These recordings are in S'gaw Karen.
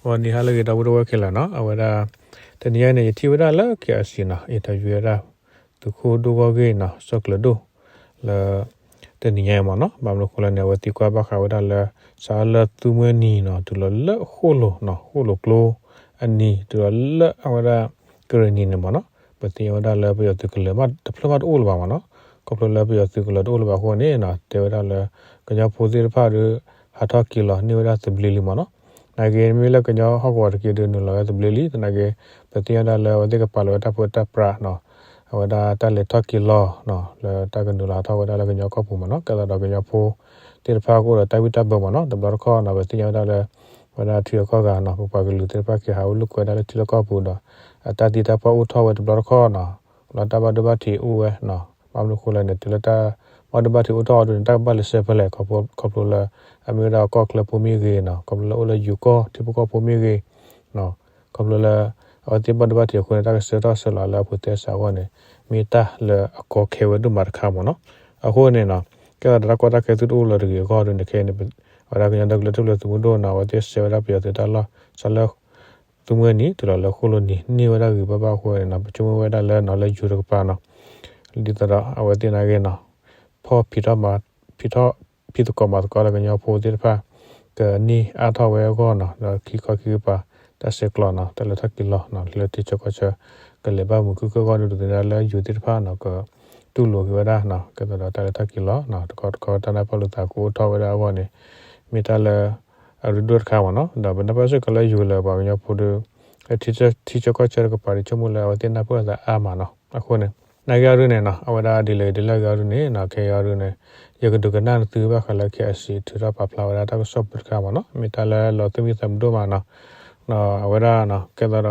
ဂီၤနံၤဟါလၢအဂ့ၤ ဒီပုၢ်ဝဲၢ်ခဲလၢာ်နီၤ, အဝဲဒၣ် တနံၤညါအံၤန့ၣ် ယထံၣ်ဝဲဒၣ်လၢ KIC နီၤ, interview ဝဲဒၣ် သုးခိၣ်ဒိၣ်ဂီၢ်ဂ့ၢ်နီၤ, စီၤကျၢၤဒိၣ် လၢ တနံၤညါအံၤမ့ၢ်နီၤ, ဘၣ်မနုၤအဃိလဲၣ်န့ၣ် အဝဲသံကွၢ်ဘၣ်ဃးဝဲဒၣ်လၢ စးလၢသူမွဲနံၤနီၤ တုၤလီၤလၢဃိၣ်လိၤနီၤ, ဃိၣ်လိၤကျိအနံၤ တုၤလီၤလၢအဝဲဒၣ် ကရ့ၣ်နံၤန့ၣ်မ့ၢ်နီၤ, ပသ့ၣ်ညါဝဲဒၣ်လၢပယီၤသုးကလၢၤမး တဖျၢၣ်မးတအိၣ်လၢၤဘၣ်မ့ၢ်နီၤ, ခီဖျိလၢပယီၤသုးကလၢၤတအိၣ်လၢၤဘၣ်အဃိန့ၣ်နီၤ, တဲဝဲဒၣ်လၢ ကညီဖိသ့ၣ်တဖၣ်ဒီး ဟးထီၣ်က့ၤလီၤန့ၢ်ဝဲဒၣ်သဘျ့လံမ့ၢ်နီၤ, နာ်က့ မ့မ့ၢ်လၢကညီဟီၣ်ကဝီၤတက့ၢ်ဒီး နုာ်လီၤဝဲသဘျ့လံ, သနာ်က့ ပသ့ၣ်ညါဝဲဒၣ်လၢအဝဲသ့ၣ်ကပာ်လီၤဝဲတၢ်ပၢတၢ်ပြးနီၤ, အဝဲဒၣ်တၢ်လဲၤထီၣ်က့ၤလီၤနီၤ, လၢတၢ်ကနုာ်လီၤဟးထီၣ်ဝဲဒၣ်လၢကညီကီၢ်ပူၤမ့ၢ်နီၤ, ကဲသးဒီးကညီဖိသ့ၣ်တဖၣ်ကအိၣ်ဒီးတၢ်ဘံၣ်တၢ်ဘၢမ့ၢ်နီၤ, တဘျီတခီၣ်နီၤ ပသ့ၣ်ညါဝဲဒၣ်လၢ ဝဲဒၣ်ထံဂၤကီၢ်ဂၤနီၤ, ပပှၤကလုာ်သ့ၣ်တဖၣ်က့ၤဟးအိၣ်လိာ်ကွဲဒၣ်လၢထံလၢကီၢ်ပူၤဒီး အတၢ်သံတၢ်ပှၢ်အိၣ်ထီၣ်ဝဲတဘျီတခီၣ်နီၤ, လၢတၢ်ဘၣ်ဒိဘၣ်ထံးအိၣ်ဝဲနီၤ, ဘၣ်မနုၤအဃိလဲၣ်န့ၣ် တုၤလၢတၢ်ဘၣ်ဒိဘၣ်ထံးအိၣ်ထီၣ်အီၤဒ်န့ၣ် တၢ်ကဘၣ်လဲၤဆှၢဖဲလဲၣ်, ခီဖျိလၢ အမ့ၢ်ဝဲဒၣ်ကီၢ်ချၢဖိမ့ၢ်ဂ့ၤနီၤ, ခီဖျိလၢအိၣ်လၢယိၤကီၢ် ထံဖိကီၢ်ဖိမ့ၢ်ဂ့ၤ ခီဖျိလၢ အဝဲသ့ၣ်ဘၣ်ဒိဘၣ်ထံးအဃိန့ၣ် တၢ်ကဆှၢထီၣ်ဆှၢလီၤလၢအပူၤသဲစးအဂီၢ်န့ၣ် မ့ၢ်တၢ်လၢအကီခဲဝဲဒိၣ်မးတခါမ့ၢ်နီၤ, အဃိန့ၣ်နီၤ ကဲသးဒီးတၢ်ကီတၢ်ခဲသုတအိၣ်လၢၤတဂ့ၤအဂီၢ်ဒ်န့ၣ် ခဲအံၤန့ၣ် အဝဲဒၣ်ကညီဒီကလုာ်တၢ်ထူၣ်ဖျဲးသုးမုၢ်ဒိၣ်နီၤ အဝဲသ့ၣ်ဆှၢဝဲဒၣ်ပယီၤသုးတၢ်လီၢ် စးလၢ သူမွဲနံၤ တုၤလီၤလၢဃိၣ်လိၤနံၤ န့ၢ်ဝဲဒၣ်ဂ့ၤဘၣ်ဘၣ်အဃိန့ၣ်နီၤ ပဆိကမိၣ်ဝဲဒၣ်လၢနီၤ လၢယိၤတကပၤနီၤ ဒ်သိးဒီးအဝဲသ့ၣ်နာ်က့နီၤ ဖီၣ်ဖံးထီၣ်မၤ ဖံးထီၣ် ဖံးသကိးမၤသကိးလၢကညီဖိသ့ၣ်တဖၣ် ကန့ၢ်အါထီၣ်ဝဲအဂီၢ်နီၤ ဒီးခံခီခံကပၤ တၢ်ဆဲးကျိးနီၤ တၢ်လဲၤထီၣ်က့ၤလီၤနီၤ လၢထံဆၢကီၢ်ဆၢ ကလဲၤဘၣ်မုာ်ခုၣ်ခုၣ်အဂီၢ်ဒ်သိးန့ၣ် လၢယိၤသ့ၣ်တဖၣ်နီၤ ကတူၢ်လိာ်က့ၤဝဲဒၣ်နီၤ ကဲသးဒီးတၢ်လဲၤထီၣ်က့ၤလီၤနီၤ တခီတခီတၢ်နၢ်ပၢၢ်လိာ်သးကအိၣ်ထီၣ်ဝဲဒၣ်အဂီၢ်န့ၣ် မ့ၢ်တၢ်လၢ အရ့ဒိၣ်တခါမ့ၢ်နီၤ ဒီးပနၢ်ပၢၢ်စ့ၢ်ကီးလၢယိၤလၢပှၤကညီဖိဒီး လၢထံဆၢကီၢ်ဆၢတကပၤဒီး ဆိကမိၣ်လၢအဝဲသ့ၣ်နၢ်ပၢၢ်သးအါမးနီၤ အဃိန့ၣ် နာ်က့အီၤဒ်န့ၣ်နီၤ အဝဲဒၣ်ဒ်လဲၣ်ဒ်လဲၣ်ဂ့ၤအီၤဒ်န့ၣ်နီၤ ခဲအံၤအီၤဒ်န့ၣ် ယကဒုးကနၣ်နသုဘၣ်ဃးလၢ KIC ထုးထီၣ်ပာ်ဖျါဝဲဒၣ်တၢ်ကစီၣ်ပူၤတခါမ့ၢ်နီၤ မ့ၢ်တၢ်လၢလီၤသူၣ်မံသးမုာ်ဒိၣ်မးနီၤ အဝဲဒၣ်နီၤ ကဲသးဒီး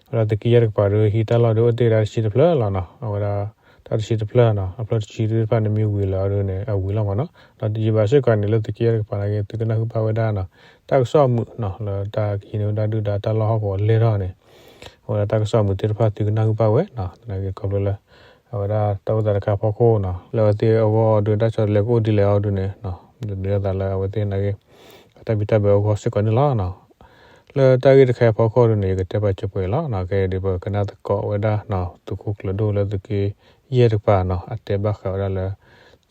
အဝဲဒၣ်သုးက့ယဲၢ်တကပၤဒီး ဟံးတၢ်လီၢ်ဒီးအိၣ်တ့ၢ်ဝဲဒၣ်တဆံတဖျၢၣ်လီၤနီၤ အဝဲဒၣ် တၢ်တဆံတဖျၢၣ်နီၤ အဖျၢၣ်တဆံသ့ၣ်တဖၣ်န့ၣ်မ့ၢ်ဝံၤလၢအီၤဒ်န့ၣ် အဝံၤလီၤမ့ၢ်နီၤ ဒီးယဘၣ်စ့ၢ်ကီးန့ၣ် လၢသုးက့ယဲၢ်တကပၤနာ်က့ သုကနၢ်ဟူဘၣ်ဝဲဒၣ်နီၤ တၢ်ကစီၣ်အမုာ်နီၤ လၢတၢ်ကဟံးန့ၢ်ဝဲဒၣ်ဒုၣ်ဒါတၢ်လီၢ်ဟီၣ်ကဝီၤလဲၢ်ထီၣ်န့ၣ် အဝဲဒၣ်တၢ်ကစီၣ်အမုာ်သ့ၣ်တဖၣ်သုကနၢ်ဟူဘၣ်ဝဲနီၤ သနာ်က့ခီဖျိလၢ အဝဲဒၣ်တၢ်အိၣ်သးတခါအဖီခိၣ်နီၤ လၢအဝဲသ့ၣ်အဂီၢ်ဒုးတၢ်ဆီတလဲကအိၣ်ဒ်လဲၣ်အီၤဒ်န့ၣ် ဒုးသးလၢအဝဲသ့ၣ်နာ်က့ အတၢ်ဘံၣ်တၢ်ဘၢအဂီၢ်စ့ၢ်ကီးန့ၣ်လီၤနီၤ လၢတၢ်ဂ့ၢ်တခါအံၤအဖီခိၣ်ဒ်န့ၣ် ယကတဲပာ်စၢၤပှဲၤလီၤနီၤ ခဲအံၤဒ်ပကနၣ်သကိးဝဲဒၣ်နီၤ သုးခိၣ်ကျၢၤဒိၣ်လၢသုးက့ယဲၢ်တကပၤနီၤ အတဲဘၣ်ဃးဝဲဒၣ်လၢ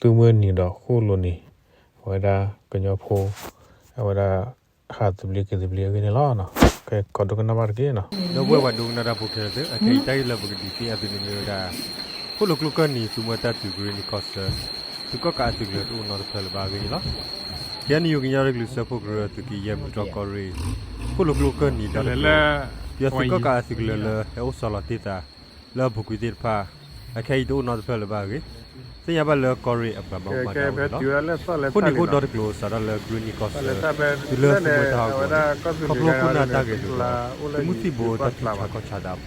သူမွဲနံၤဒီးဃိၣ်လိၤနံၤ အဝဲဒၣ်ကညီဖိ အဝဲဒၣ် ဟးသဘျ့က့ၤသဘျ့အဂ့ၢ်န့ၣ်လီၤနီၤ ကဲကီးဒိကနၣ်ဘၣ်တက့ၢ်နီၤ ဒီပုၢ်ဝဲၢ်ပှၤဒိကနၣ်တၢ်ဖိခဲလၢာ်သ့ၣ် အခဲအံၤတၢ်ဂ့ၢ်လၢပကဒုးသ့ၣ်ညါသုန့ၣ်မ့ၢ်ဝဲဒၣ် ဃိၣ်လိၤကျိကၢၢ်နံၤ သူမွဲတၢ်တုၤကရ့ၣ်နံၤကီၢ်ဆၢ သုးကီၣ်ကးအသုးကလၢၤတအိၣ်နီတဖျၢၣ်လၢၤဘၣ်အဂ့ၢ်န့ၣ်လီၤ KNU ကညီဒီကလုာ်စၢဖှိၣ်ကရၢ သုးက့ယဲၢ်မူတြီၢ်ကီၢ်ရ့ၣ် ဃိၣ်လိၤကျိကၢၢ်နံၤဒီတဖျၢၣ် ပယီၤသုးကီၣ်ကးအသုးကလၢၤလၢဟဲအိၣ်ဆီလီၤတ့ၢ်သး လၢအပူၤကွံာ်သ့ၣ်တဖၣ် အခဲအံၤတအိၣ်နီတဖျၢၣ်လၢၤဘၣ်အဂ့ၢ် သ့ၣ်ညါဘၣ်လၢကီၢ်ရ့ၣ်အပှၤဘၣ်မူဘၣ်ဒါဝဲလီၤ ဃိၣ်နံၤဃိၣ်ဒီတကျိၤစးထီၣ်လၢကရ့ၣ်နံၤကီၢ်ဆၢ တုၤလၢသူမွဲတၢ်ဟီၣ်ကဝီၤန့ၣ် ခီဖျိခိၣ်နၢ်တၢ်ဂဲၤလိာ်ဒီး သုးမုၢ်သံၣ်ဘိတၢ်ထုးဖးကီၢ်ဆးသးအဖီခိၣ် သုးကီၣ်ကးအသုးကလၢၤတ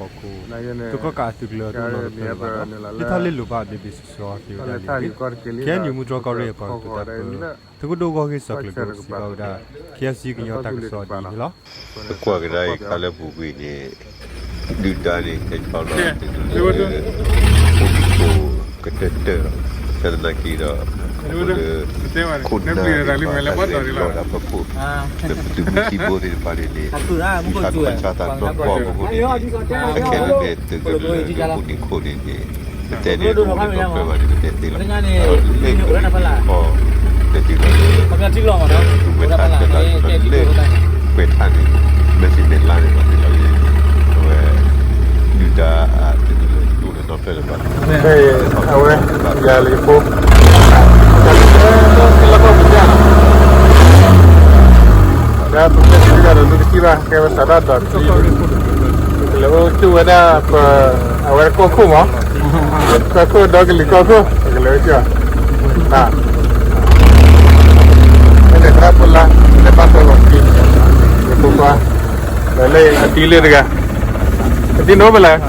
အိၣ်နီတဖျၢၣ်လၢၤဘၣ်ဒီး ဟ့ၣ်ထီၣ်လ့လိာ်ဘၣ်အဘ့ၣ်ဘ့ၣ်ဆှီဆှီသ့ဝဲဒၣ်န့ၣ်အဂ့ၢ် KNU မူတြီၢ်ကီၢ်ရ့ၣ်အပှၤကတိၤတၢ်ပၢ သုးခိၣ်ဒိၣ်ဂီၢ်ဂ့ၢ်စီၤကျၢၤဒိၣ်စံးဘၣ်ဝဲဒၣ် KIC ကညီတၢ်ကစီၣ်ဒ်အံၤန့ၣ်လီၤ ပကွၢ်ကဒါအံၤခါလၢပူၤကွံာ်န့ၣ် ဒုၣ်ဒါန့ၣ် ဟဲဆီလီၤတ့ၢ်လၢ အိၣ်မူခိၣ်ကတၢၢ်တၢၢ်လီၤ. တၢ်သနာ်က့ဒီး လၢ ခိၣ်နၢ်သ့ၣ်တဖၣ် တၢ်ဂဲၤလိာ်ဒီးပှၤခိၣ် လၢသုးမုၢ်သံၣ်ဘိသ့ၣ်တဖၣ်န့ၣ်န့ၣ် ဒုးဆါခီၣ်ဆါသးဒီးကီၢ်ပူၤန့ၣ် အခဲလၢာ်န့ၣ်သုးကလၢၤလၢအိၣ်မူခိၣ်န့ၣ် ပတဲန့ၣ်တအိၣ်နီတဖျၢၣ်ဘၣ်န့ၣ် ပတဲသ့လီၤ. လၢ လၢ လၢ ခီ လၢ လၢ လၢ ကွဲးထါန့ၣ် မ့ၢ်စ့ၢ်မ့ၢ်လါန့ၣ်ဘၣ်န့ၣ်လီၤ. အဝဲ ဒုၣ်ဒါ သုးကလၢၤတအိၣ်နီတဖျၢၣ်လၢၤဘၣ်. အဝဲ ယၤလံဖိ လၢပမ့ၢ်စံးတၢ်ဒီး သုတထံၣ်ဘၣ် ကဲဝဲစးဒၣ်ဒီး ကလဲၤအိၣ်ကၠိဝဲဒၣ်ပ အဝဲကီၢ်ခိၣ်မး ကီၢ်ခိၣ်ဒီကလုာ်ကီၢ်ခိၣ် ကလဲၤအိၣ်ကၠိ မ့ၢ်သရၣ်ဖိလါ လဲၤဘၣ်သီလီၤခံ ယဖိခွါ လၢလၢ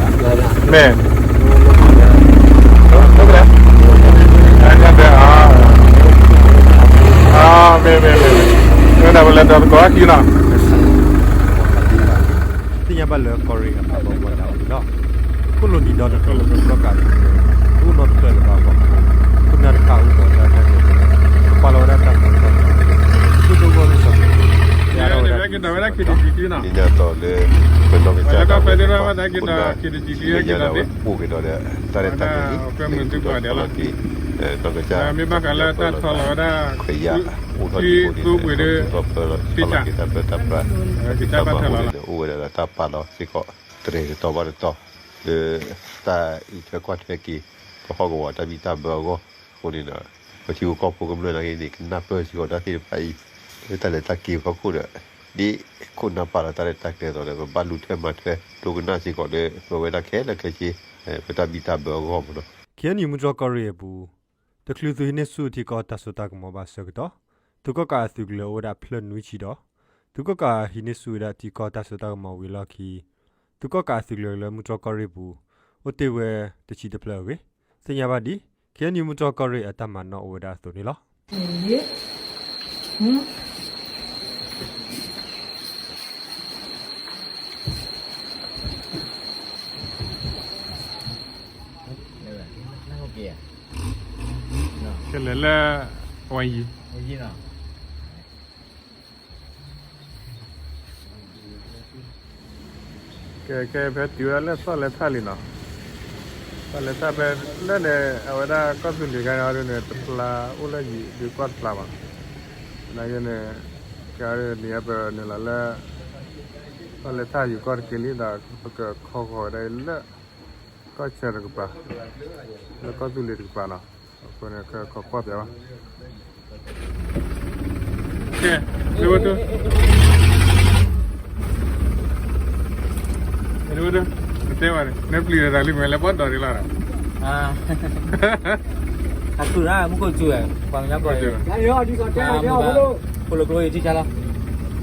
အသံလၢတဂၤ အသံနိဖဲလဲၣ် မ့ၢ် နိဖဲလဲၣ် မ့ၢ် မ့ၢ် မ့ၢ် မ့ၢ်ဒၣ်ဝဲလၢဒီသကိးအခံနီၤ သ့ၣ်ညါဘၣ်လၢကီၢ်ရ့ၣ်အပှၤဘၣ်မူဘၣ်ဒါဝဲန့ၣ်လီၤ. ခိၣ်လိၤနံၤဒီတကျိၤ သုးကီၣ်ကးအသုးကလၢၤ တအိၣ်နီတဖျၢၣ်လၢၤဘၣ်အဖီခိၣ် ခိၣ်နၢ်တဖၣ်အိၣ်ဒီးတၢ်ဂဲၤလိာ် ကပာ်လီၤဝဲဒၣ်တၢ်မၤတၢ်ဖံး သုးခိၣ်ဒိၣ်ဂီၢ်ဂ့ၢ်စီၤကျၢၤဒိၣ် တဲအါထီၣ်ဝဲဒၣ် ဒီးဝဲဒၣ် ခ့တကံ နီၤ, ဒ်န့ၣ်အသိးလၢ ပနီၢ်ကစၢ်ဒၣ်ဝဲ ပပှၤကိးဂၤဒဲး အိၣ်ဝဲဒီး တၢ်ရဲၣ်တၢ်ကျဲၤန့ၣ် မ့ၢ်အိၣ်ကဒီးလီၤတံၢ်, နီၢ်ကစၢ် မ့ၢ်ဘၣ်ဃးလၢတၢ်ထီလီၤဝဲဒၣ် ခွဲးယာ် အိၣ်ထီၣ်ဒံးအဃိန့ၣ် ဒီးပၢလီၤ ဖံးစး တၢ်ပၢတၢ်ပြး ကတၢ်ဘၣ်ထွဲလီၤ န့ၣ် အိၣ်ဝဲဒၣ်ဒီးတၢ်ပာ်လီၤစ့ၢ်ကီး တရဲၣ်တတီၤဘၣ်တတီၤ လၢ တၢ်အံးထွဲကွၢ်ထွဲက့ၤ ပဟီၣ်ကဝီၤတၢ်ဘံၣ်တၢ်ဘၢအဂီၢ်အဃိန့ၣ်ဒီး ပထံဖိကီၢ်ဖိကမျၢၢ်နာ်က့န့ၣ် ကနၢ်ပၢၢ်စ့ၢ်ကီးတၢ်သ့ၣ်တဖၣ်အံၤ လၢတၢ်လဲၤတၢ်က့ၤဖီခိၣ်ဒီး ဒ်ခိၣ်နၢ်ပၢၢ်လၢတၢ်ရဲၣ်တၢ်ကျဲၤအသိးဒီး ပဘၣ်လူၤထွဲမၤထွဲ ဒိကနၣ်စ့ၢ်ကီးလၢ ပဝဲဒၣ်ခဲလၢာ်ခဲဆ့ ပတၢ်ဘံၣ်တၢ်ဘၢအဂီၢ်မ့ၢ်နီၤ. ခ့ၣ်အဲၣ်ယူၣ် မုၢ်တြီၢ်ကီၢ်ရ့ၣ်အပူၤ တချုးသုးဟံးန့ၢ်ဆူၣ်ထံကီၢ်တၢ်စိတၢ်ကမီၤဘၣ်အဆၢကတီၢ် သုးကီၣ်ကးအသုးကလၢၤအိၣ်ဝဲဒၣ်ဖျၢၣ်နွံဆံဒီး သုးကီၣ်ကးဟံးန့ၢ်ဆူၣ်ဝဲဒၣ်ထံကီၢ်တၢ်စိတၢ်ကမီၤဝံၤအလီၢ်ခံ သုးကီၣ်ကးအသုးကလၢၤလၢမုၢ်တြီၢ်ကီၢ်ရ့ၣ်ပူၤ အိၣ်တ့ၢ်ဝဲတဆံတဖျၢၣ်အဂ့ၢ် သ့ၣ်ညါဘၣ်ဒ် ခ့ၣ်အဲၣ်ယူၣ် မုၢ်တြီၢ်ကီၢ်ရ့ၣ်အတၢ်မၤနီၣ်အိၣ်ဝဲဒၣ်အသိးန့ၣ်လီၤ. ကလဲၤလၢ ဝါယံၤ ကဲ ကဲ ဖဲတုၤဝဲဒၣ်လၢသီၣ်လဲၤထၣ်လံနီၤ, သီၣ်လဲၤထၣ်ဖဲလၢန့ၣ် အဝဲဒၣ်ကီၢ်သူလ့ၤခါန့ၣ်အီၤဒ်န့ၣ် တဖျါအိၣ်လၢယံၤဒုးကွၢ်တဖျါဘၣ်, နာ်က့န့ၣ် ကဲဒ်န့ၣ်ပနုာ်လီၤလၢ သီၣ်လဲၤထၣ်ယူၤကီၢ်တက့ၢ်လံဒီး ပကခီဃီၤဝဲဒၣ်လၢ ကီၢ်ဆၢတကပၤ, လၢကီၢ်သူလ့ၤတကပၤနီၤ, အဃိန့ၣ် ကခီကွၢ်ပၠးဘၣ်. ကဲ, ဒိၣ်ဒိၣ်, ဒိၣ်ဒိၣ်, ပတဲဘၣ်န့ၣ် နပျံၤတၢ်လံ မ့ၢ်လဲၤဘီၣ်ဒီးဒ်လီၤဒီး, အသူၣ်ရၣ် မူခိၣ်စူၤ, ပှၤကညီကီၢ်အံၤ, ဖိလၢကျိအံၤထံဆါလီၤ, ဖိလၢကျိဒိၣ်ထီၣ်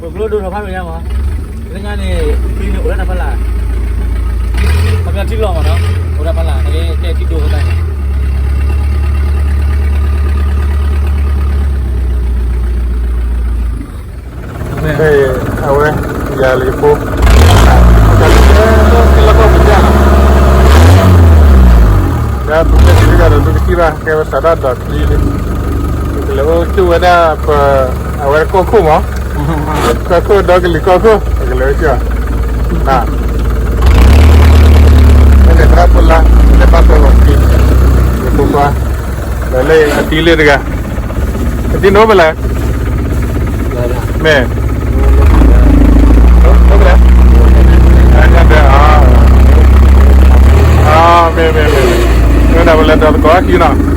ဖးဒိၣ်ညါမး, လၢညါန့ၣ် ချံန့ၣ်အိၣ်ဒၣ်တၢ်ဖးလၢ်, ခီပညီထံလီၤမးနီၤ, အိၣ်ဒၣ်ဖးလၢ် နကဲထံဒိၣ်ဝဲဒၣ်န့ၣ် ဖဲအဝဲ ယၤလံဖိ လၢပကဲထံဂၤဒီး ပကထံၣ်ဘၣ် ကဲဝဲစးဒၣ်ဒီးချံလံ, ပကလဲၤအိၣ်ဆူၣ်ဝဲဒၣ်ပ အဝဲကီၢ်ခိၣ်မး, ကီၢ်ခိၣ်ဒီကလုာ်ကီၢ်ခိၣ် ပကလဲၤအိၣ်ဆူၣ်, န လဲၤသရၣ်ဖိလါ လဲၤဘၣ်ကီၢ်လီၤခံ, ယဖိခွါ, ဒီးလၢအတံၤလၢတဂၤ, အတံၤနိဖဲလဲၣ်, မ့ၢ်, မ့ၢ်, မ့ၢ်, မ့ၢ်, မ့ၢ်ဒၣ်ပလဲၤဒီးသကိးအခံနီၤ. န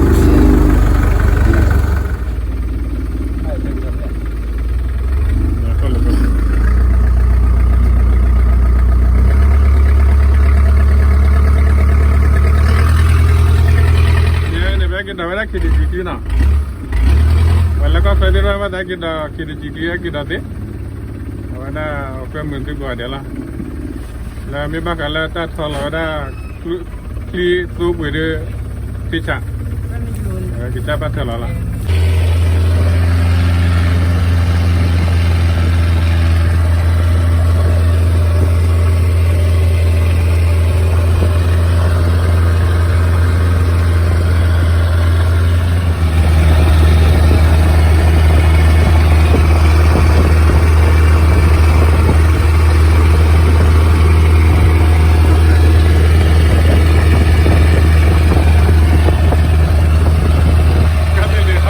့ၣ်ဖဲကဒီးဝဲဒၣ် ခ့တကံ နီၤ, ပှၤလၢကီၢ်ခွဲသ့ၣ်တဖၣ်ဘၣ်သးကဒီး ခ့တကံ က့ၤကဒီးသ့, အဝဲဒၣ်အကွဲမုာ်သုကိးဂၤဒဲးလီၤ, လၢမ့ၢ်ဘၣ်ဃးလၢတၢ်ထီလီၤဝဲဒၣ် ချံသိပှ့ၤဒီး ဖံးဆး, အဝဲကတၢ်ဘၣ်ထွဲလီၤလီၤ. ကန့ၣ်န့ၣ်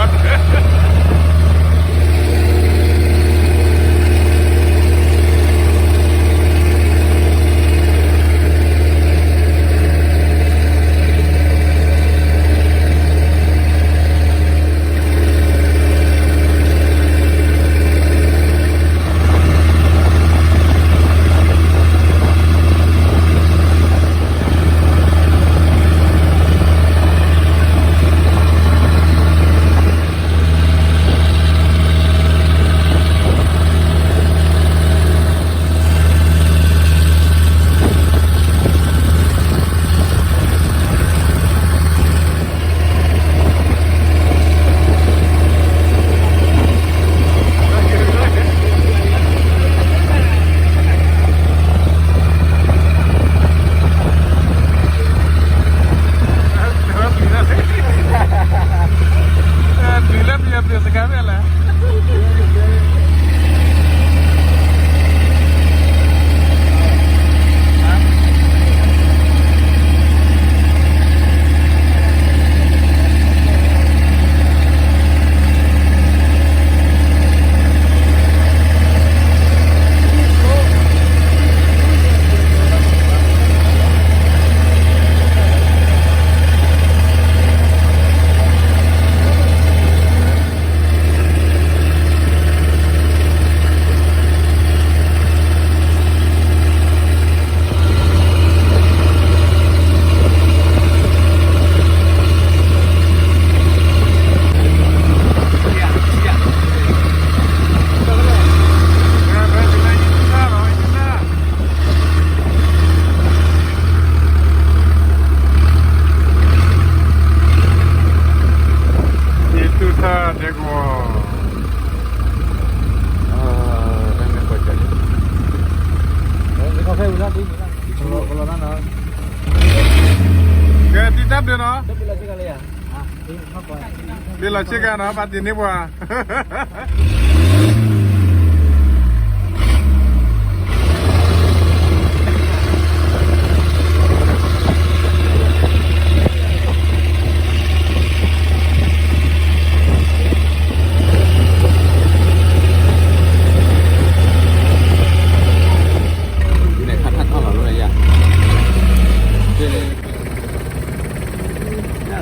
ကဲ တံၤတၢ်ဘျုးနီၤ, ဘ့ၣ်လီၤဆ့ကၤနီၤ ဘၣ်တ့ၢ်န့ၢ်ပှၤ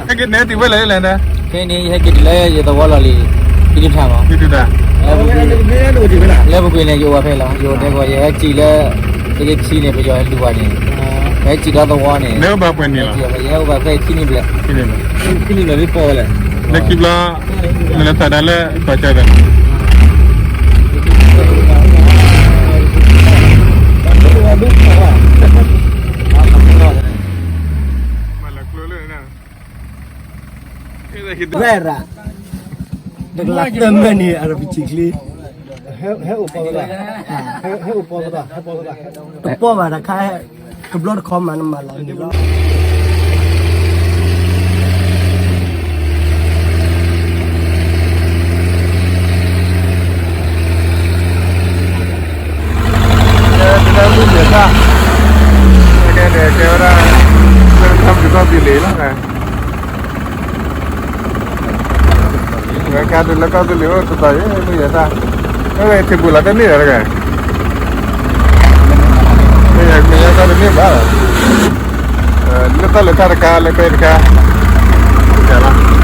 ဟဲက့ၤနဲတုၤဖဲလဲၣ်လဲၣ်န့ၣ်, ဖဲန့ၣ် ယဟဲက့ၤတုၤလၢယသဝီလီၢ်လံၤ, ယဒုးထၣ်မး, လၢပူၤကွံာ်န့ၣ် ယအိၣ်ဝဲဖဲလီၤ, ယအိၣ်တဲကီး ယဟဲစံၣ်လၢ တက့ၤထံန့ၣ် ပယီၤလူၤဝဲန့ၣ်, ယဟဲစံၣ်ဒီးသဝီန့ၣ်, ယဟဲအိၣ်ဘၣ်ဖဲထံနံၣ်ဘျဲၣ်, ထံနံၣ်ဘျဲၣ်, လၢခံဘျီ နလဲၤဖးဒၣ်လၢကီၢ်ကၢ်ဒီး ဝဲရၤ, တကလးတမၢၢ်န့ၣ် အရပချံချ့, ဟဲအိၣ်ပီသဒၣ်, ဟဲအိၣ်ပီသဒၣ်, ဟဲပီသဒၣ်, တပီဘၣ်တခါ, တဘျီတခီမးနမၤလီၤန့ၣ်လီၤ. ကဲ တၢ်မုၢ်ယဲၢ်တၢ်, ကဲန့ၣ် ကဲဝဲဒၣ် လၢကီၢ်သူလ့ၤလီၤ, ဝဲကါဒုးလၢကီၢ်သူလ့ၤအိၣ်တတီၤအံၤ မုၢ်ယဲၢ်တၢ်, အဝဲထံပူၤလီၤတန့ၢ်ဒီးတဂၤ, မုၢ်ယဲၢ်တၢ်တန့ၢ်ဘၣ်, လၢတၢ်လၢတၢ်တခါ လၢပဲတခါ, လီၤ လီၤ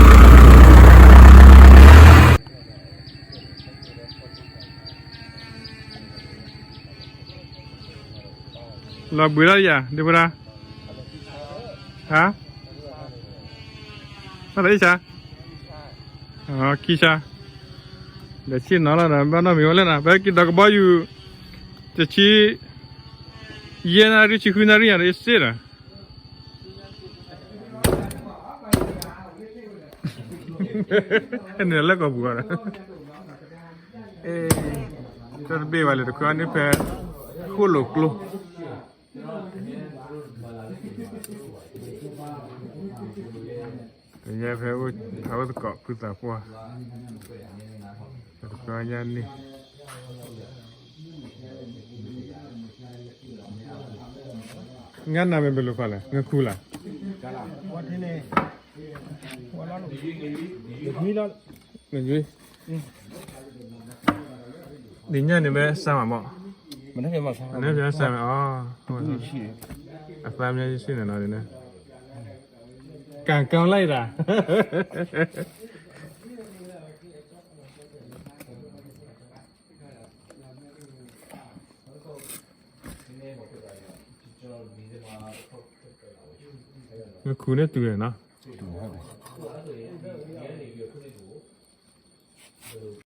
ဘှံးထီၣ်ယၤ ဒ်ဖိဒါ, ဟါ, ဘၣ်လီၤအံၣ်စၢ်, ခံစၢ်, ဒီးဆ့ၣ်နီၤလီၤဒီး ဘၣ်နီတမံၤဝဲလဲၣ်နီၤ, ပဟဲက့ၤဒီးကဘီယူၤ, တဆံ, ယဲၢ်နၣ်ရံၣ် ဆံဃုနၣ်ရံၣ်ယၤဒီးစ့ၢ်ဒီး နလၢကီၢ်ပူၤအီၤဒီး, တၢ်တဘ့ၣ်ဘၣ်လၢတခွဲအီၤန့ၣ်ဖဲ ဃိၣ်လိာ်ကျိ, ကယဲၢ်ဖဲ ဖဲအိၣ်သကိးဖုသးပှၢ်, တခွဲအီၤညါန့ၣ် ငါနၤမ့ၢ်ဘၣ်လိာ်ဖးလဲၣ် ငါခူလၢ်, ဒ်ညါန့ၣ်မ့ၢ်စၢ်မးမး, မ့ၢ်စၢ်မးအီၤ, အသးမ့ၢ်ယဆ့ၣ်န့ၣ်နီၤ, ကၣ်ကီလၢအံၤဒၣ် မ့ၢ်ခူန့ၣ်တုၤနီၤ, တုၤ